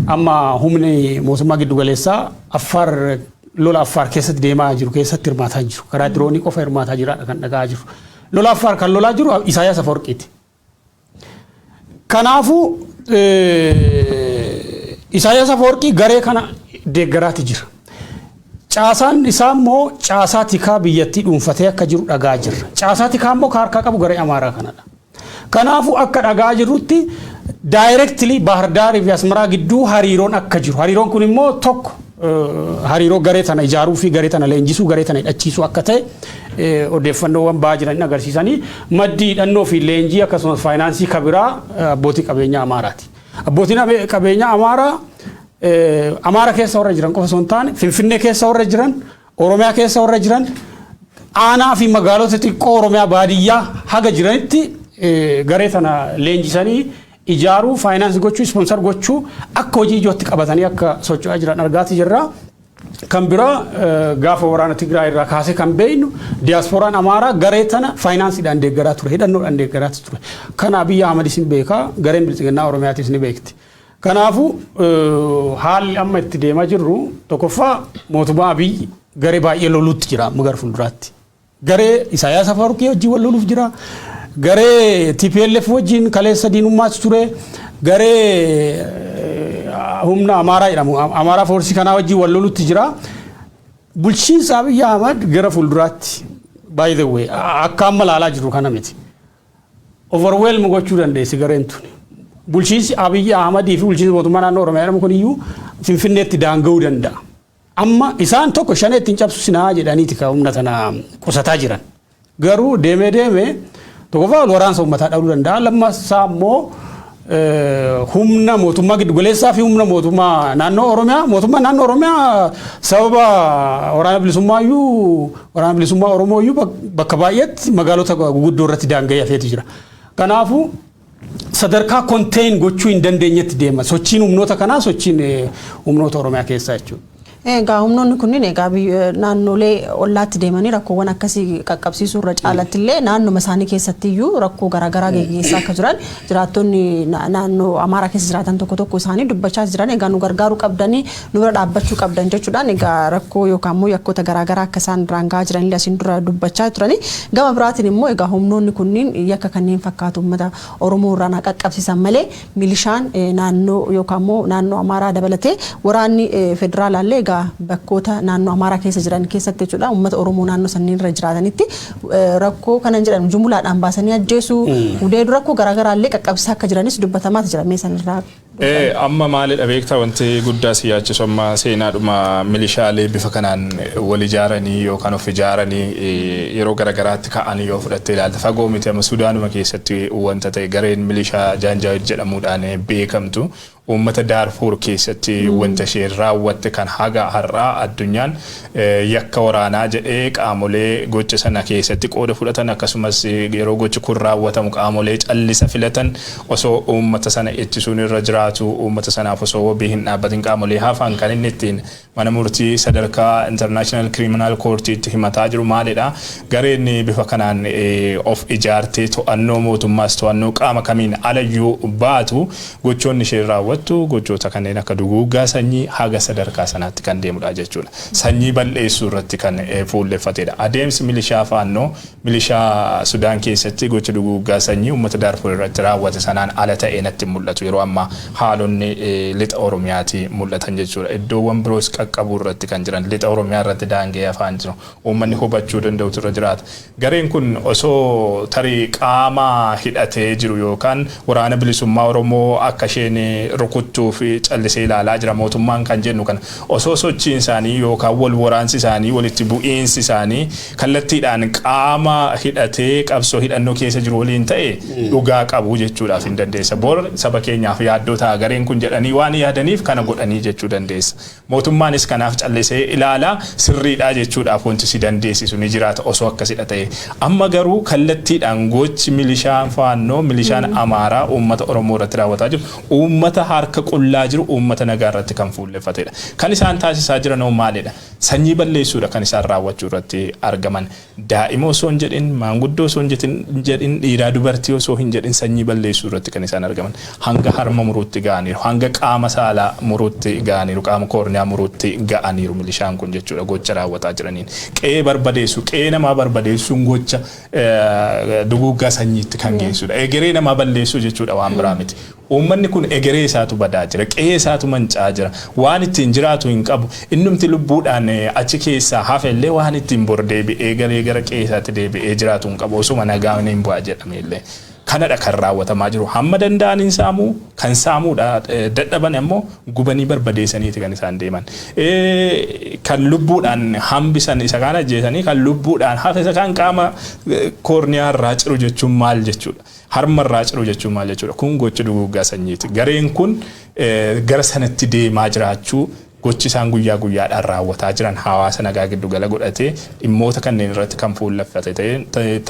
amma humni mootummaa giddugaleessaa Affaar, lola Affaar keessatti deemaa jiru keessatti hirmaataa jiru. Karaa diroonii qofa hirmaataa jiraadha kan dhagaa jiru. Lola Affaar kan lolaa jiru Isaayyaas Afawarqiiti. Kanaafuu Isaayyaas Afawarqii garee kana deeggaraati jira. Caasaan isaa immoo caasaa tikaa biyyattii dhuunfatee akka jiru dhagaa jirra. Caasaa tikaa immoo harkaa qabu garee Amaaraa kanadha. Kanaafuu akka dhagaa jirrutti directly Baahardaarii fi Asmaraa gidduu hariiroon akka jiru. Hariiroon kun immoo tokko hariiroo garee tana ijaaruu fi garee tana leenjisuu, garee tana hidhachiisuu akka ta'e odeeffannoowwan ba'aa jiran agarsiisanii, maddii hidhannoo fi leenjii akkasumas faayinaansii kabiraa abbootii qabeenyaa Amaaraati. Abbootiin qabeenyaa Amaaraa Amaara keessa warra jiran qofa osoo hin taane, Finfinnee keessa warra jiran, Oromiyaa keessa warra jiran, aanaa fi magaalota xiqqoo Oromiyaa baadiyyaa haga jiranitti garee tana leenjisanii ijaaruu, faayinaansii gochuu, sponsor gochuu akka hojii ijootti qabatanii akka socho'aa jiran argaatii jirra. Kan biraa, gaafa waraana Tigraay irraa kaasee kan beeknu, diyaaspooraan Amaaraa garee tana faayinaansiidhaan deeggaraa ture, hidhannoodhaan deeggaraa ture. Kana Abiyyi Ahmadis ni beeka, gareen Biltsiginnaa Oromiyaatis ni beekti. Kanaafuu haalli amma itti deemaa jirru, tokkoffaa mootummaa Abiyyi garee baay'ee loluutti jira amma gara fuulduraatti. Garee Isaayyaas Afawarqii wajjin wal loluuf jira. Garee TPLF wajjin kaleessa diinummaas ture. Garee humna Amaaraa jedhamu, Amaaraa force kanaa wajjin wal lolutti jira. Bulchiinsa Abiyyi Ahmad gara fuulduraatti, by the way, akka amma ilaalaa jirru kana miti. Overwhelm gochuu dandeessi gareen tuni. Bulchiinsi Abiyyi Ahmadii fi bulchiinsi mootummaa naannoo Oromiyaa jedhamu kun iyyuu Finfinneetti daanga'uu danda'a. Amma isaan tokko shanee ittiin cabsu sinaa jedhaniiti kan humna tana qusataa jiran. Garuu deemee deemee tokkoffaa wal waraansa uummataa dhabuu danda'a. Lammaffaa immoo humna mootummaa giddugaleessaa fi humna mootummaa naannoo Oromiyaa, mootummaa naannoo Oromiyaa sababa waraana bilisummaa iyyuu, waraana bilisummaa Oromoo iyyuu bakka baay'eetti magaalota guguddoo irratti daanga'ee hafeetu jira. Kanaafuu sadarkaa contain gochuu hin dandeenyetti deema. Sochiin humnoota kanaa, sochiin humnoota Oromiyaa keessaa jechuudha. Egaa humnoonni kunneen egaa naannolee ollaatti deemanii rakkoowwan akkasii qaqqabsiisuu irra caalatti illee naannoma isaanii keessatti iyyuu rakkoo garaagaraa geggeessaa akka jiran jiraattonni naannoo Amaaraa keessa jiraatan tokko tokko isaanii dubbachaa jiran. Egaa nu gargaaruu qabdanii, nu bira dhaabbachuu qabdan jechuudhaan egaa rakkoo yookaan immoo yakkoota garaagaraa akka isaan irraan gahaa jiran illee asiin dura dubbachaa turani. Gama biraatiin immoo egaa humnoonni kunniin yakka kanneen fakkaatu uummata Oromoo irraan haa qaqqabsiisan malee, milishaan naannoo yookaan immoo naannoo Amaaraa dabalatee waraanni federaalaallee egaa bakkoota naannoo Amaaraa keessa jiran keessatti jechuudha, uummata Oromoo naannoo sanniin irra jiraatanitti rakkoo kanan jedhan jumlaadhaan baasanii ajjeesuu, gudeedu, rakkoo garaagaraa illee qaqqabsiisaa akka jiranis dubbatamaatu jira mee sanirraa. Amma maalidha beektaa, wanti guddaa si yaachisu amma seenaadhuma milishaalee bifa kanaan wal ijaaranii yookaan of ijaaranii yeroo garaagaraatti ka'anii yoo fudhatte ilaalte, fagoo miti, amma Sudaanuma keessatti wanta ta'e, gareen milishaa Jaanjaawid jedhamuudhaan beekamtu uummata Daarfuur keessatti wanta isheen raawwatte kan haga har'aa addunyaan yakka waraanaa jedhee qaamolee gocha sana keessatti qooda fudhatan, akkasumas yeroo gochi kun raawwatamu qaamolee callisa filatan, osoo uummata sana ittisuun irra jiraatu uummata sanaaf osoo wabii hin dhaabbatin qaamolee hafan kan inni ittiin mana murtii sadarkaa International Criminal Courtiitti himataa jiru maalidha? Gareen bifa kanaan of ijaartee to'annoo mootummaas to'annoo qaama kamiin alayyuu baatu, gochoonni isheen raawwattu gochoota kanneen akka duguuggaa sanyii haga sadarkaa sanaatti kan deemudha jechuudha. Sanyii bal'eessuu irratti kan fuulleffatedha. Adeemsi milishaa faannoo milishaa Sudaan keessatti gocha duguuggaa sanyii uummata Daarfur irratti raawwate sanaan ala ta'ee natti mul'atu yeroo ammaa haalonni lixa Oromiyaati mul'atan jechuudha. Iddoowwan biroos qaqqabuu irratti kan jiran, lixa Oromiyaa irratti daanga'ee afaan jiru uummanni hubachuu danda'utu irra jiraata. Gareen kun osoo tarii qaama hidhatee jiru yookaan waraana bilisummaa Oromoo akka isheen rukuttuu fi callisee ilaalaa jira mootummaan kan jennu kana, osoo sochiin isaanii yookaan wal waraansi isaanii, walitti bu'iinsi isaanii kallattiidhaan qaama hidhatee qabsoo hidhannoo keessa jiru waliin ta'e, dhugaa qabu jechuudhaaf hin dandeessa. Bor saba keenyaaf yaaddoo ta'a gareen kun jedhanii waan yaadaniif kana godhanii jechuu dandeessa. Mootummaanis kanaaf callisee ilaalaa sirriidhaa jechuudhaaf wanti si dandeessisu ni jiraata osoo akkasidha ta'e. Amma garuu kallattiidhaan gochi milishaan faannoo, milishaan Amaaraa uummata Oromoo irratti raawwataa jiru uummata harka qullaa jiru, uummata nagaa irratti kan fuulleffatedha. Kan isaan taasisaa jiran hoo maalidha? Sanyii balleessuudha kan isaan raawwachuu irratti argaman. Daa'ima osoo hin jedhin, maanguddoo osoo hin jedhin, dhiiraa dubartii osoo hin jedhin sanyii balleessuu irratti kan isaan argaman. Hanga harma muruutti ga'aniiru. Hanga qaama saalaa muruutti ga'aniiru. Qaama koorniyaa muruutti ga'aniiru milishaan kun jechuudha gocha raawwataa jiraniin. Qe'ee barbadeessu, qe'ee namaa barbadeessuun gocha duguuggaa sanyiitti kan geessudha. Egeree namaa balleessuu jechuudha, waan biraa miti. Uummanni kun egeree isaatu badaa jira. Qe'ee isaatu manca'aa jira. Waan ittiin jiraatu hin qabu. Innumti lubbuudhaan achi keessaa hafe illee waan ittiin bor deebi'ee galee gara qe'ee isaatti deebi'ee jiraatu hin qabu. Osuma nagaan hin bu'a jedhame illee. Kanadha kan raawwatamaa jiru. Hamma danda'aniin saamuu, kan saamuudha dadhaban ammoo gubanii barbadeessaniiti kan isaan deeman. Kan lubbuudhaan hambisan isa kaan ajjeesanii, kan lubbuudhaan hafe isa kaan qaama koorniyaa irraa ciru jechuun maal jechuudha? Harma irraa ciru jechuun maal jechuudha? Kun gocha duguuggaa sanyiiti. Gareen kun gara sanatti deemaa jiraachuu gochi isaan guyyaa guyyaadhaan raawwataa jiran hawaasa nagaa giddu gala godhatee dhimmoota kanneen irratti kan fuulleffate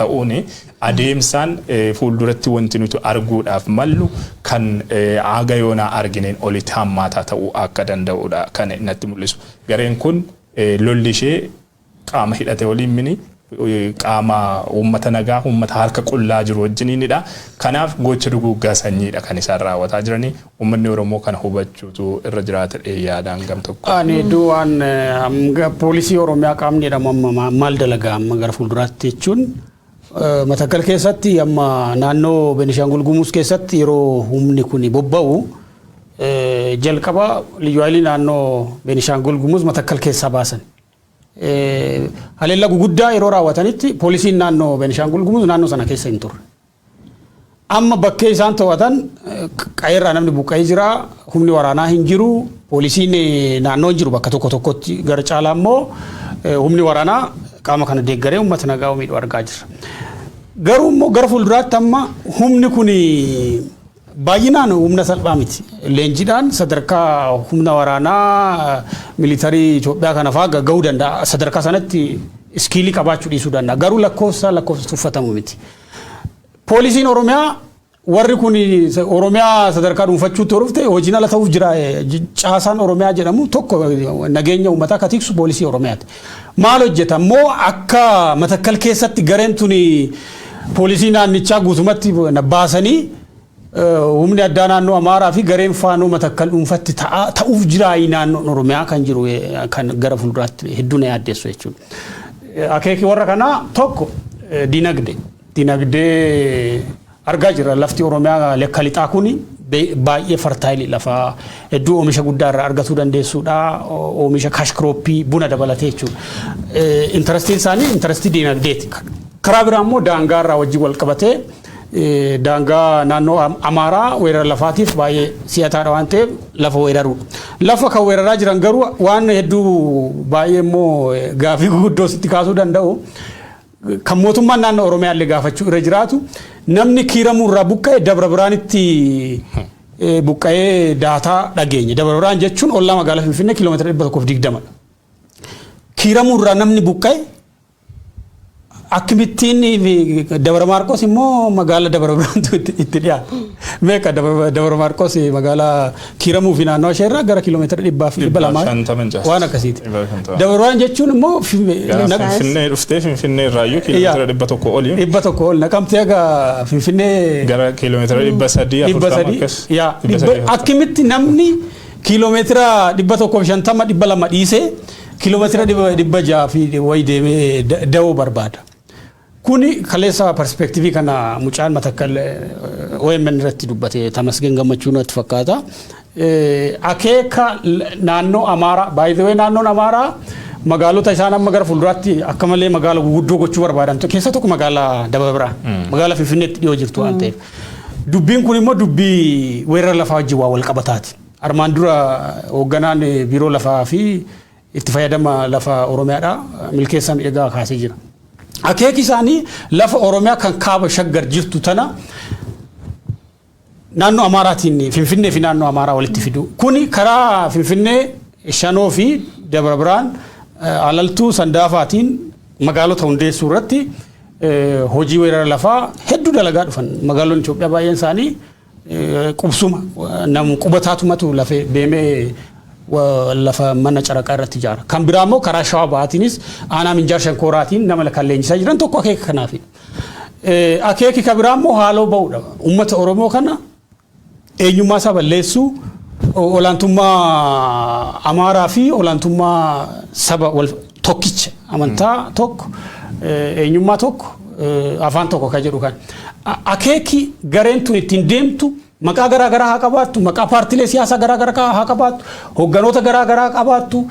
ta'uun adeemsaan fuulduratti wanti nuti arguudhaaf mallu kan haga yoonaa argineen olitti hammaataa ta'uu akka danda'udha kan natti mul'isu. Gareen kun lolli ishee qaama hidhate waliin mini, qaama uummata nagaa, uummata harka qullaa jiru wajjiniinidha. Kanaaf gocha duguuggaa sanyiidha kan isaan raawwataa jiranii. Uummanni Oromoo kana hubachuutu irra jiraata yaadaan gam tokko. Ani hedduu waan poolisii Oromiyaa qaamni jedhamu amma maal dalagaa amma gara fuulduraatti jechuun, Matakkal keessatti, amma naannoo Benishaangul Gumuz keessatti yeroo humni kun bobba'u, jalqaba liyyuu haayilii naannoo Benishaangul Gumuz Matakkal keessaa baasan. Haleellaa guguddaa yeroo raawwatanitti poolisiin naannoo Benishaangul Gumuz naannoo sana keessa hin turre. Amma bakkee isaan to'atan qa'eerraa namni buqqa'ee jira, humni waraanaa hin jiru, poolisiin naannoo hin jiru bakka tokko tokkotti. Gara caalaa immoo humni waraanaa qaama kana deeggaree uummata nagaa miidhuu argaa jirra. Garuu immoo gara fuulduraatti amma humni kun baay'inaan humna salphaa miti. Leenjiidhaan sadarkaa humna waraanaa military Itoophiyaa kana fa'aa gahuu danda'a. Sadarkaa sanatti skill qabaachuu dhiisuu danda'a. Garuu lakkoofsa tuffatamu miti. Poolisiin Oromiyaa, warri kun Oromiyaa sadarkaa dhuunfachuutti horofte hojiin ala ta'uuf jira. Caasaan Oromiyaa jedhamu tokko nageenya uummataa akka tiksu poolisii Oromiyaati. Maal hojjeta immoo? Akka Matakkal keessatti gareen tuni poolisii naannichaa guutumatti baasanii, humni addaa naannoo Amaaraa fi gareen Faanoo Matakkal dhuunfatti ta'uuf jiraayi naannoon Oromiyaa kan jiru kan gara fuulduraatti hedduu na yaaddeessu jechuudha. Akeeki warra kanaa tokko dinagdee. Dinagdee argaa jirra. Lafti Oromiyaa lekka lixaa kuni baay'ee fertile, lafa hedduu oomisha guddaa irraa argatuu dandeessuudha. Oomisha cash crop buna dabalatee jechuudha. Interestiin isaanii interest dinagdeeti. Karaa biraa immoo daangaa irraa wajjin wal qabatee, daangaa naannoo Amaaraa weerara lafaatiif baay'ee si'ataadha waan ta'eef lafa weeraruudha. Lafa kan weeraraa jiran garuu waan hedduu baay'ee immoo gaafii guguddoo sitti kaasuu danda'u. Kan mootummaan naannoo Oromiyaa illee gaafachuu irra jiraatu, namni Kiiramuu irraa buqqa'e Dabra Biraanitti buqqa'ee daataa dhageenya. Dabra Biraan jechuun ollaa magaalaa Finfinnee kiiloomeetira 120dha. Kiiramuu irraa namni buqqa'e akkamittiin Dabra Maarqos immoo magaalaa Dabra Biraantu itti dhiyaata? Meeqa Dabra Maarqos magaalaa Kiiramuu fi naannoo ishee irraa gara kiiloomeetira 200-200 waan akkasiiti. Dabra Biraan jechuun immoo Finfinnee dhuftee Finfinnee irraayyuu kiiloomeetira 100 oli. 100 ol. Naqamtee aga Finfinnee. Gara kiiloomeetira 340 akkas. Akkamitti namni kiiloomeetira 150, 200 dhiisee kiiloomeetira 600 fi wayi deemee da'uu barbaada? Kuni kaleessa perspective kana mucaan Matakkal OMN irratti dubbate, Tamasgeen Gammachuu natti fakkaata. Akeeka naannoo Amaaraa, by the way, naannoon Amaaraa magaalota isaan amma gara fuulduraatti akka malee magaala guguddoo gochuu barbaadan keessa tokko magaalaa Dabra Birhaan, magaalaa Finfinneetti dhiyoo jirtu waan ta'eef. Dubbiin kun immoo dubbii weerara lafaa wajjin waa wal qabataati. Armaan dura hoogganaan biiroo lafaa fi itti fayyadama lafa Oromiyaadha Milkeessaa Miidhagaa kaasee jira. Akeeki isaanii lafa Oromiyaa kan kaaba Shaggar jirtu tana naannoo Amaaraatiin Finfinnee fi naannoo Amaaraa walitti fidu. Kuni karaa Finfinnee, Shanoo fi Dabra Birhaan, Alaltuu, Sandaafaatiin magaalota hundeessuu irratti hojii weerara lafaa hedduu dalagaa dhufan. Magaalonni Itoophiyaa baay'een isaanii qubsuma nam qubataatumatu lafee deemee lafa mana caraqaa irratti ijaara. Kan biraa immoo karaa Shawaa Bahaatiinis aanaa Minjaar Shankooraatiin nama kan leenjisaa jiran tokko akeeka kanaafi. Akeeki kan biraa immoo haaloo ba'uudha. Uummata Oromoo kana eenyummaa isaa balleessuu, olaantummaa Amaaraa fi olaantummaa saba wal tokkicha, amantaa tokko, eenyummaa tokko, afaan tokko kan jedhu kan. Akeeki gareen tun ittiin deemtu maqaa garaa garaa haa qabaattu, maqaa paartiilee siyaasaa garaa garaa haa qabaattu, hoogganoota garaa garaa qabaattu,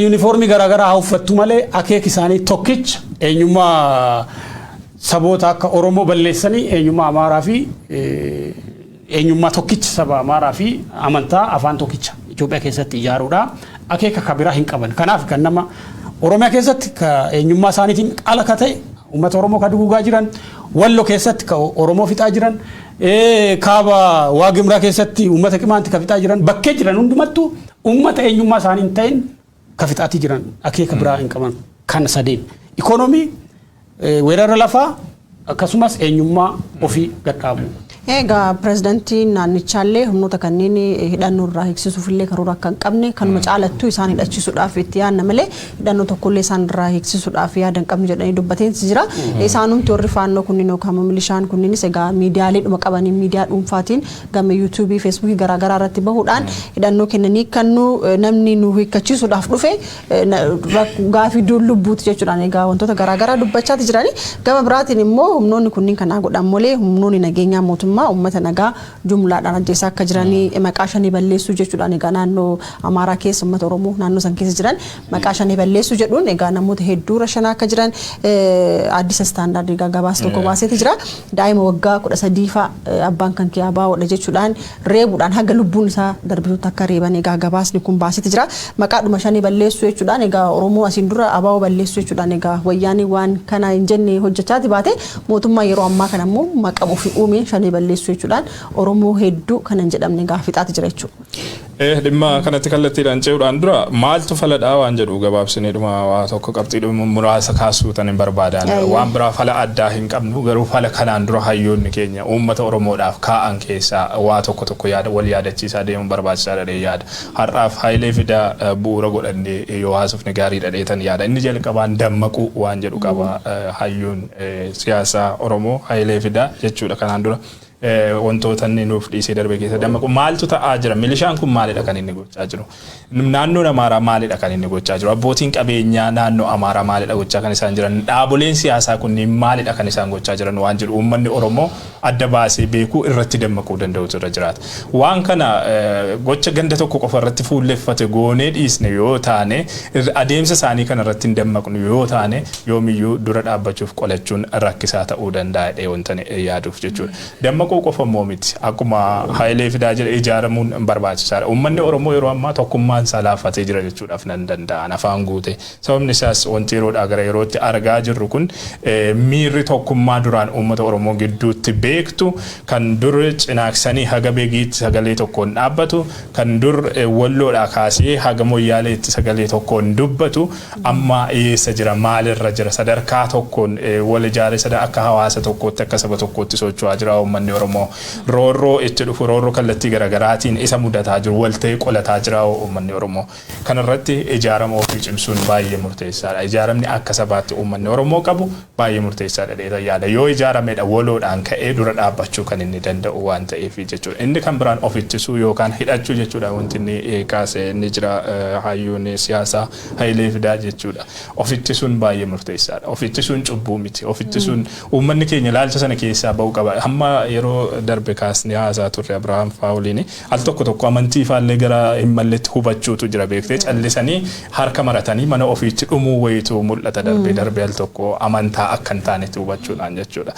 yuunifoormii garaa garaa haa uffattu malee akeeki isaanii tokkicha, eenyummaa Saboota akka Oromoo balleessanii eenyummaa Amaaraa fi eenyummaa tokkicha saba Amaaraa fi amantaa afaan tokkicha Itoophiyaa keessatti ijaaruudha. Akeeka ka biraa hin qaban. Kanaaf kan nama Oromiyaa keessatti ka eenyummaa isaaniitiin ala ka ta'e uummata Oromoo ka duguugaa jiran, Wallo keessatti ka Oromoo fixaa jiran, kaaba Waagimraa keessatti uummata Qimaanti ka fixaa jiran, bakkee jiran hundumattuu uummata eenyummaa isaanii hin ta'in ka fixaatii jiran akeeka biraa hin qaban kan sadeen. Ikoonoomii, weerara lafaa akkasumas eenyummaa ofii gadhaabu. Egaa pirezidantiin naannichaallee humnoota kanneen hidhannoo irraa hiiksisuuf illee karoora akka hin qabne, kanuma caalattuu isaan hidhachiisuudhaaf itti yaadna malee hidhannoo tokkollee isaan irraa hiiksisuudhaaf yaada hin qabnu jedhanii dubbateenis jira. Isaanumti warri faannoo kunniin yookaan milishaan kunniinis egaa miidiyaalee dhuma qabanii miidiyaa dhuunfaatiin gama yuutuubii, feesbuukii garaagaraa irratti bahuudhaan hidhannoo kennanii kan nu namni nu hiikkachiisuudhaaf dhufe gaafii lubbuuti jechuudhaan egaa wantoota garaagaraa dubbachaati jirani. Gama biraatiin immoo humnoonni kunniin kanaa godhan malee humnoonni nageenyaa mootummaa uummata nagaa jumlaadhaan ajjeesaa akka jiranii, maqaa shanii balleessuu jechuudhaan egaa naannoo Amaaraa keessa uummata Oromoo naannoo san keessa jiran maqaa shanii balleessuu jedhuun egaa namoota hedduu rashanaa akka jiran Addis Standard egaa gabaasa tokko baaseeti jira. Daa'ima waggaa 13 fa'a abbaan kan kee abaawoodha jechuudhaan reebuudhaan haga lubbuun isaa darbitutti akka reeban egaa gabaasni kun baaseeti jira. Maqaadhuma shanii balleessuu jechuudhaan egaa Oromoo asiin dura abaawoo balleessuu jechuudhaan egaa wayyaanii waan kana hin jenne hojjechaati baate, mootummaa yeroo ammaa kana immoo maqaa ofii uumeen shanii balleessuu jechuudhaan Oromoo hedduu kana hin jedhamne egaa fixaati jira jechuudha. Dhimma kanatti kallattiidhaan ce'uudhaan dura maaltu faladhaa waan jedhu gabaabsinee dhuma waa tokko qabxii muraasa kaasuu tan hin barbaadan. Waan biraa fala addaa hin qabnu, garuu fala kanaan dura hayyoonni keenya uummata Oromoodhaaf kaa'an keessaa waa tokko tokko yaada wal yaadachiisaa deemuun barbaachisaadha dhee yaada. Har'aaf Hayilee Fidaa bu'uura godhannee yoo haasofne gaariidha dheetan yaada. Inni jalqabaan dammaquu waan jedhu qaba hayyuun siyaasaa Oromoo Hayilee Fidaa jechuudha kanaan dura. Wantoota inni nuuf dhiisee darbe keessa dammaqu, maaltu ta'aa jira, milishaan kun maalidha kan inni gochaa jiru, naannoon Amaaraa maalidha kan inni gochaa jiru, abbootiin qabeenyaa naannoo Amaaraa maalidha gochaa kan isaan jiran, dhaaboleen siyaasaa kunniin maalidha kan isaan gochaa jiran waan jedhu uummanni Oromoo adda baasee beekuu irratti dammaquu danda'utu irra jiraata. Waan kana gocha ganda tokko qofa irratti fuulleffate goonee dhiisne yoo taane, adeemsa isaanii kana irratti hin dammaqnu yoo taane, yoomiyyuu dura dhaabbachuuf qolachuun rakkisaa ta'uu danda'a jedhee wanta yaaduuf jechuudha. Dammaquu qofa immoo miti. Akkuma Hayilee Fidaa jedhe ijaaramuun barbaachisaadha. Uummanni Oromoo yeroo ammaa tokkummaan isaa laaffatee jira jechuudhaaf nan danda'an afaan guute. Sababni isaas wanti yeroodhaa gara yerootti argaa jirru kun miirri tokkummaa duraan uummata Oromoo gidduutti beektu, kan dur cinaaksanii haga Beegiitti sagalee tokkoon dhaabbatu, kan dur Walloodhaa kaasee haga Moyyaaleetti sagalee tokkoon dubbatu amma eessa jira, maalirra jira, sadarkaa tokkoon wal ijaaree sada akka hawaasa tokkootti, akka saba tokkootti socho'aa jira uummanni Oromoo? Roorroo itti dhufu, roorroo kallattii garaagaraatiin isa mudataa jiru walta'ee qolataa jira uummanni Oromoo? Kanarratti ijaarama ofii cimsuun baay'ee murteessaadha. Ijaaramni akka sabaatti uummanni Oromoo qabu baay'ee murteessaadha dheetan yaada. Yoo ijaaramedha waloodhaan ka'ee dura dhaabbachuu kan inni danda'u waan ta'eef jechuudha. Inni kan biraan of ittisuu yookaan hidhachuu jechuudha wanti inni kaase inni jira hayyuun siyaasaa Hayilee Fidaa jechuudha. Of ittisuun baay'ee murteessaadha. Of ittisuun cubbuu miti. Of ittisuun uummanni keenya ilaalcha sana keessaa ba'uu qaba. Hamma yeroo darbe kaasnee haasaa turre Abirahaam fa'aa waliin, al tokko tokko amantii faallee gara hin malletti hubachuutu jira beektee, callisanii harka maratanii mana ofiitti dhumuu wayitu mul'ata darbee darbee al tokko amantaa akka hin taanetti hubachuudhaan jechuudha.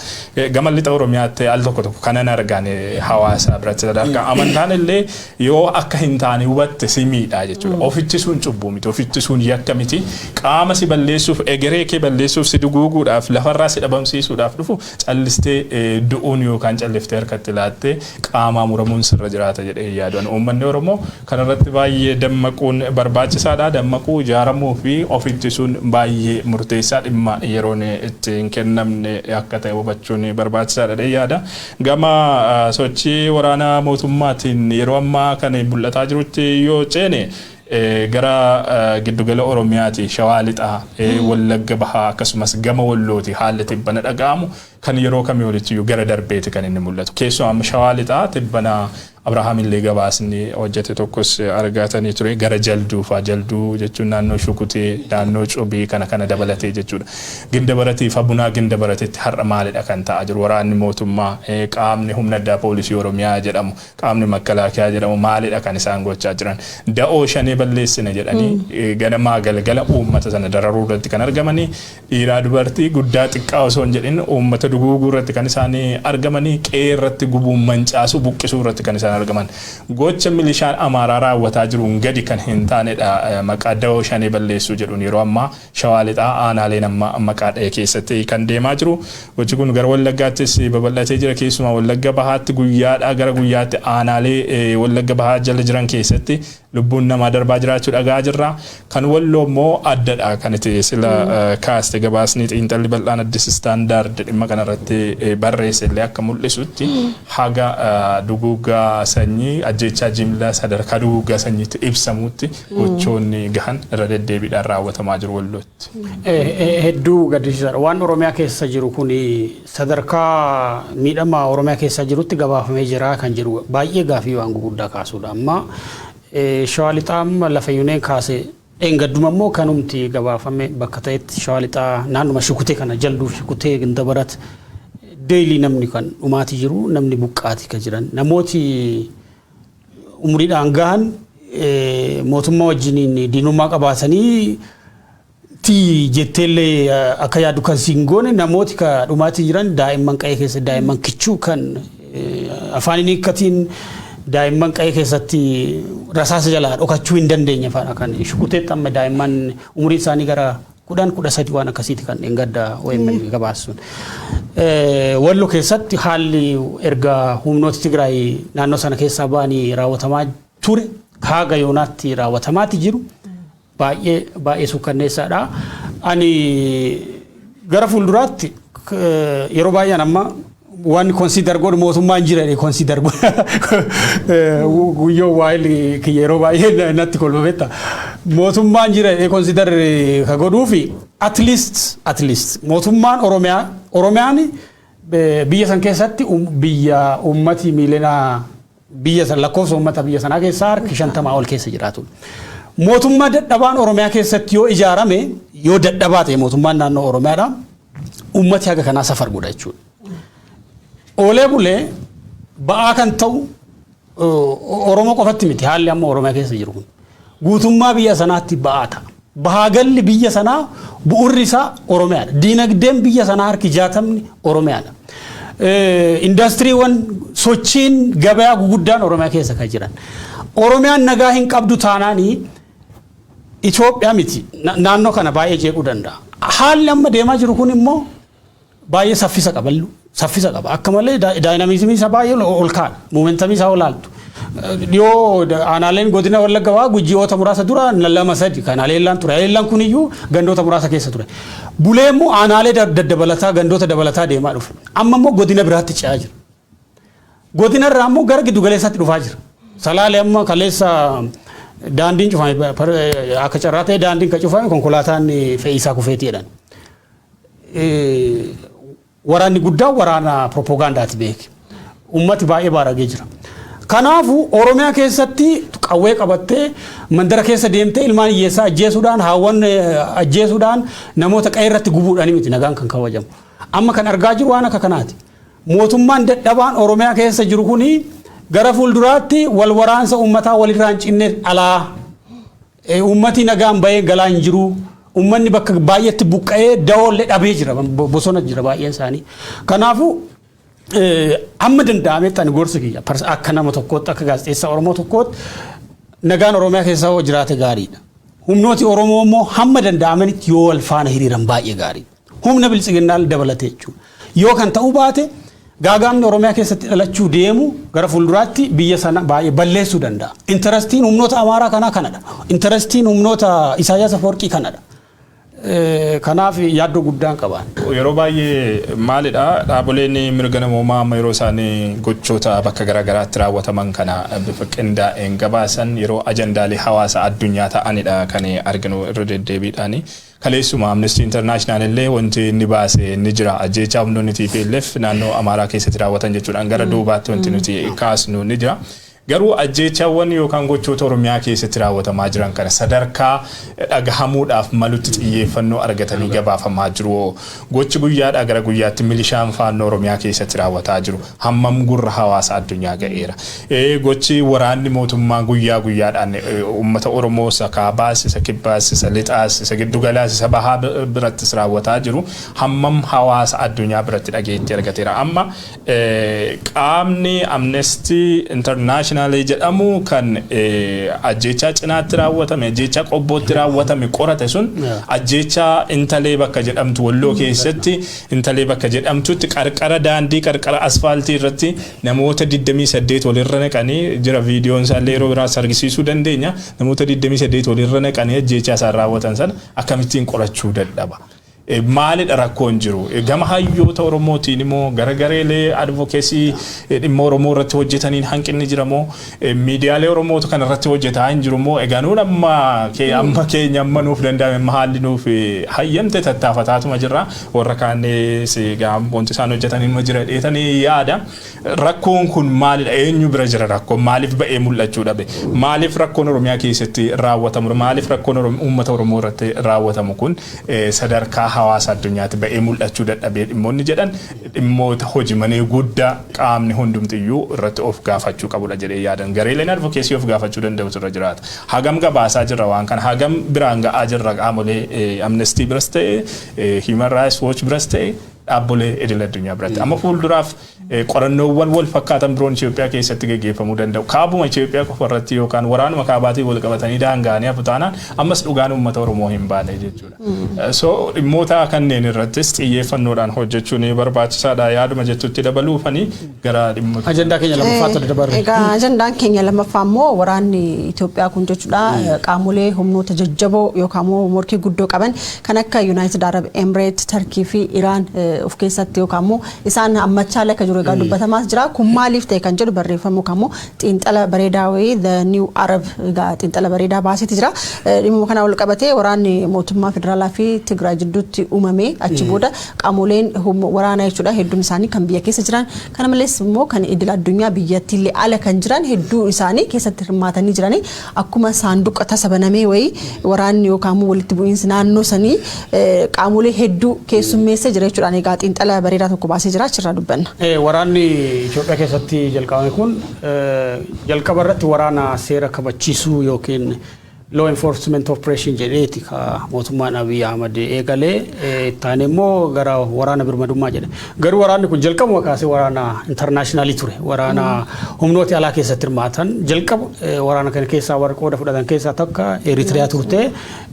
Gama lixa Oromiyaatti al tokko tokko kanan argan hawaasa biratti sadarkaa amantaan illee yoo akka hin taane hubatte si miidhaa jechuudha. Ofittisuun cubbuu miti, ofittisuun yakka miti. Qaama si balleessuuf, egeree kee balleessuuf, si duguuguudhaaf, lafarraa si dhabamsiisuudhaaf dhufu callistee du'uun yookaan calliftee harkatti laattee qaamaa muramuun sirra jiraata jedhee yaadu. Uummanni Oromoo kanarratti baay'ee dammaquun barbaachisaadha. Dammaquu, ijaaramuu fi ofittisuun baay'ee murteessaa dhimma yeroon itti hin kennamne akka ta'e hubachuun barbaachisaadha jedhee yaada. Gama sochii waraanaa mootummaatiin yeroo ammaa kan mul'ataa jirutti yoo ceene, gara giddugala Oromiyaati, Shawaa Lixaa, Wallagga Bahaa akkasumas gama Wallooti haalli tibbana dhaga'amu kan yeroo kamii olitti iyyuu gara darbeeti kan inni mul'atu. Keessumaa amma Shawaa Lixaa tibbana Abrahaam illee gabaasni hojjete tokkos argatanii ture gara Jalduu fa'aa. Jalduu jechuun naannoo Shukutee, naannoo Cubii kana dabalatee jechuudha. Ginda Baratii fi Bunaa Ginda Barateetti har'a maalidha kan ta'aa jiru? Waraanni mootummaa, qaamni humna addaa poolisii Oromiyaa jedhamu, qaamni makalaakiyaa jedhamu maalidha kan isaan gochaa jiran? Da'oo shanee balleessina jedhanii ganamaa galgala uummata sana dararuu irratti kan argamanii, dhiiraa dubartii, guddaa xiqqaa osoo hin jedhin uummata duguuguu irratti kan isaan argamanii, qe'ee irratti gubuun, mancaasuu, buqqisuu irratti kan isaan argaman. Gocha milishaan Amaaraa raawwataa jiruun gadi kan hin taanedha maqaa da'oo shanee balleessuu jedhuun yeroo ammaa Shawaa Lixaa aanaaleen amma maqaa dha'e keessatti kan deemaa jiru. Gochi kun gara Wallaggaattis babal'atee jira. Keessumaa Wallagga Bahaatti guyyaadhaa gara guyyaatti aanaalee Wallagga Bahaa jala jiran keessatti lubbuun namaa darbaa jiraachuu dhagaa jirra. Kan Walloo immoo addadha kan itti sila kaaste. Gabaasni xiinxalli bal'aan Addis Standard dhimma kanarratti barreesse illee akka mul'isutti haga duguuggaa sanyii, ajjeechaa jimlaa sadarkaa duguuggaa sanyiitti ibsamuutti gochoonni gahan irra deddeebiidhaan raawwatamaa jiru Wallootti. Hedduu gaddisiisaadha. Waan Oromiyaa keessa jiru kun sadarkaa miidhama Oromiyaa keessa jirutti gabaafamee jira kan jiru baay'ee gaafii waan gurguddaa kaasudha. Amma Shawaa Lixaa amma lafa yuneen kaase, dheengadduma immoo kanumti gabaafame bakka ta'etti Shawaa Lixaa naannuma Shukutee kana, Jalduuf Shukutee, Gindabarat, daily namni kan dhumaati jiru, namni buqqaati kan jiran, namooti umriidhaan gahan mootummaa wajjiniin diinummaa qabaatanii ti jetteellee akka yaadu kan siin goone, namooti ka dhumaatii jiran daa'imman qa'ee keessa, daa'imman kichuu kan afaan hin hiikkatiin, daa'imman qa'ee keessatti rasaasa jalaa dhokachuu hin dandeenye faadha. Kan Shukuteetti amma daa'imman umriin isaanii gara 10, 13 waan akkasiiti kan dheengadda OMN gabaasuun. Wallo keessatti haalli erga humnooti Tigraay naannoo sana keessaa ba'anii raawwatamaa ture haga yoonaatti raawwatamaati jiru baay'ee baay'ee suukkanneessaadha. Ani gara fuulduraatti yeroo baay'een amma waan consider godhu mootummaan jira jedhee consider godha. Guyyoo waa'ee kiyya yeroo baay'ee natti kolfa. Mootummaan jira jedhee consider ka godhuufi at least mootummaan Oromiyaa, Oromiyaan biyya san keessatti biyya uummati miiliyoona biyya san lakkoofsa uummata biyya sanaa keessaa harki 50 ol keessa jiraatu. Mootummaa dadhabaan Oromiyaa keessatti yoo ijaarame, yoo dadhabaa ta'e mootummaan naannoo Oromiyaadha, uummati haga kanaa safar godha jechuudha. Oolee bulee ba'aa kan ta'u Oromoo qofatti miti. Haalli amma Oromiyaa keessa jiru kun guutummaa biyya sanaatti ba'aa ta'a. Bahaagalli biyya sanaa bu'urri isaa Oromiyaadha. Diinagdeen biyya sanaa harki 60ni Oromiyaadha. Indastiriiwwan, sochiin gabayaa guguddaan Oromiyaa keessa kan jiran. Oromiyaan nagaa hin qabdu taanaanii Itoophiyaa miti, naannoo kana baay'ee jeequu danda'a. Haalli amma deemaa jiru kun immoo baay'ee saffisa qaba. Saffisa qaba. Akka malee dynamismii isaa baay'ee ol kaa'adha. Momentumii isaa ol aaltu. Dhiyoo aanaaleen godina Wallagga Bahaa guyyoota muraasa dura lama sadi kan haleellaan ture. Haleellaan kun iyyuu gandoota muraasa keessa ture. Bulee immoo aanaalee daddabalataa, gandoota dabalataa deemaa dhufe. Amma immoo godina biraatti ce'aa jira. Godina irraa immoo gara giddu galeessaatti dhufaa jira. Salaalee amma kaleessa daandiin cufame, akka carraa ta'e daandiin kan cufame konkolaataan fe'iisaa kufeeti jedhan. Waraanni guddaan waraana propoogaandaati beeki. Ummati baay'ee baaragee jira. Kanaafuu Oromiyaa keessatti qawwee qabattee mandara keessa deemtee ilmaan hiyyeessaa ajjeesuudhaan, haawwan ajjeesuudhaan, namoota qe'ee irratti gubuudhaan miti nagaan kan kabajamu. Amma kan argaa jiru waan akka kanaati. Mootummaan dadhabaan Oromiyaa keessa jiru kuni gara fuulduraatti wal waraansa uummataa walirraa hin cinne alaa uummati nagaan bahee galaa hin jiru. Uummanni bakka baay'eetti buqqa'ee dawoollee dhabee jira. Bosona jira baay'een isaanii. Kanaafuu hamma danda'ametti ani gorsi kiyya akka nama tokkootti, akka gaazexeessaa Oromoo tokkootti, nagaan Oromiyaa keessa yoo jiraate gaariidha. Humnooti Oromoo immoo hamma danda'amanitti yoo wal faana hiriiran baay'ee gaariidha. Humna biltsiginnaa dabalatee jechuudha. Yoo kan ta'uu baate gaagaamni Oromiyaa keessatti dhalachuu deemu gara fuulduraatti biyya sana baay'ee balleessuu danda'a. Interestiin humnoota Amaaraa kanaa kanadha. Interestiin humnoota Isaayyaas Afawarqii kanadha. Kanaaf yaaddoo guddaan qaban. Yeroo baay'ee maalidha, dhaaboleen mirga namoomaa amma yeroo isaan gochoota bakka garaagaraatti raawwataman kana bifa qindaa'een gabaasan yeroo ajandaalee hawaasa addunyaa ta'anidha kan arginu irra deddeebiidhaani. Kaleessuma Amnesty International illee wanti inni baase ni jira. Ajjeechaa humnoonni TPLF naannoo Amaaraa keessatti raawwatan jechuudhaan gara duubaatti wanti nuti kaasnu ni jira. Garuu ajjeechaawwan yookaan gochoota Oromiyaa keessatti raawwatamaa jiran kana sadarkaa dhagahamuudhaaf malutti xiyyeeffannoo argatanii gabaafamaa jiru. Gochi guyyaadhaa gara guyyaatti milishaan faannoo Oromiyaa keessatti raawwataa jiru hammam gurra hawaasa addunyaa ga'eera? Gochi waraanni mootummaa guyyaa guyyaadhaan uummata Oromoo isa kaabaas, isa kibbaas, isa lixaas, isa giddugalaas, isa bahaa birattis raawwataa jiru hammam hawaasa addunyaa biratti dhageettii argateera? Amma qaamni Amnesty International jedhamu kan ajjeechaa Cinaatti raawwatame, ajjeechaa Qobbootti raawwatame qorate sun, ajjeechaa Intalee bakka jedhamtu, Walloo keessatti Intalee bakka jedhamtutti qarqara daandii, qarqara asfaaltii irratti namoota 28 walirra naqanii jira. Viidiyoon isaallee yeroo biraas argisiisuu dandeenya. Namoota 28 walirra naqanii ajjeechaa isaan raawwatan sana akkamittiin qorachuu dadhaba? Maalidha rakkoon jiru? Gama hayyoota Oromootiin immoo gara gareelee advocacy dhimma Oromoo irratti hojjetaniin hanqinni jira moo, miidiyaalee Oromootu kan irratti hojjetaa hin jiru moo? Egaa nuun amma keenya amma nuuf danda'ame, amma haalli nuuf hayyamte tattaafataatuma jirra. Warra kaanis egaa wanti isaan hojjetan inuma jira dheetanii yaada. Rakkoon kun maalidha? Eenyu bira jira rakkoon? Maaliif ba'ee mul'achuu dhabe? Maaliif rakkoon Oromiyaa keessatti raawwatamu, maaliif rakkoon uummata Oromoo irratti raawwatamu kun sadarkaa hawaasa addunyaatti ba'ee mul'achuu dadhabee dhimmoonni jedhan dhimmoota hojii manee guddaa qaamni hundumtiyyuu irratti of gaafachuu qabudha jedhee yaadan. Gareeleen advocacy of gaafachuu danda'utu irra jiraata. Hagam gabaasaa jirra waan kana? Hagam biraan ga'aa jirra qaamolee Amnesty biras ta'e, Human Rights Watch biras ta'e, dhaabbolee idil addunyaa biratti? Amma fuulduraaf qorannoowwan wal fakkaatan biroon Itoophiyaa keessatti gaggeeffamuu danda'u. Kaabuma Itoophiyaa qofa irratti yookaan waraanuma kaabaatiin wal qabatanii daanga'anii hafu taanaan ammas dhugaan uummata Oromoo hin baane jechuudha. So dhimmoota kanneen irrattis xiyyeeffannoodhaan hojjechuun barbaachisaadha yaaduma jettutti dabaluufanii gara dhimmoota. Ajandaa keenya lammaffaatti dabarre. Egaa ajandaan keenya lammaffaa immoo waraanni Itoophiyaa kun jechuudha qaamolee humnoota jajjaboo yookaan immoo morkii guddoo qaban kan akka United Arab Emirates, Turkii fi Iraan of keessatti yookaan immoo isaan hammachaa akka jiru egaa dubbatamaas jira. Kun maaliif ta'e kan jedhu barreeffamu yookaan immoo xiinxala bareedaa wayii The New Arab egaa xiinxala bareedaa baaseeti jira. Dhimma kana wal qabatee waraanni mootummaa federaalaa fi Tigraay jidduutti uumame achi booda qaamoleen waraanaa jechuudha hedduun isaanii kan biyya keessa jiran, kana malees immoo kan idil addunyaa biyyattiillee ala kan jiran hedduu isaanii keessatti hirmaatanii jiranii akkuma saanduqa tasa banamee wayii waraanni yookaan immoo walitti bu'iinsi naannoo sanii qaamolee hedduu keessummeessee jira jechuudhaan egaa xiinxala bareedaa tokko baasee jira, achirraa dubbanna. Waraanni Itoophiyaa keessatti jalqabame kun jalqaba irratti waraana seera kabachiisuu yookiin law enforcement operation jedheeti ka mootummaan Abiy Ahmad eegalee, itti immoo gara waraana birmadummaa jedhe. Garuu waraanni kun jalqabuma kaasee waraana international ture. Waraana humnooti alaa keessatti hirmaatan jalqaba waraana kana keessaa warri qooda fudhatan keessaa tokko Eritiriyaa turte.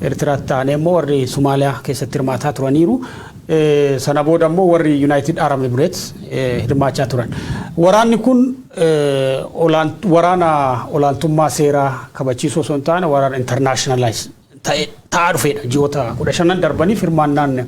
Eritiriyaatti ta'anii immoo warri Somaaliyaa keessatti hirmaataa turaniiru. Sana booda immoo warri United Arab Emirates hirmaachaa turan. Waraanni kun waraana olaantummaa seeraa kabachiisuu osoo hin taane waraana internationalize ta'aa dhufedha. Ji'oota 15 darbaniif hirmaannaan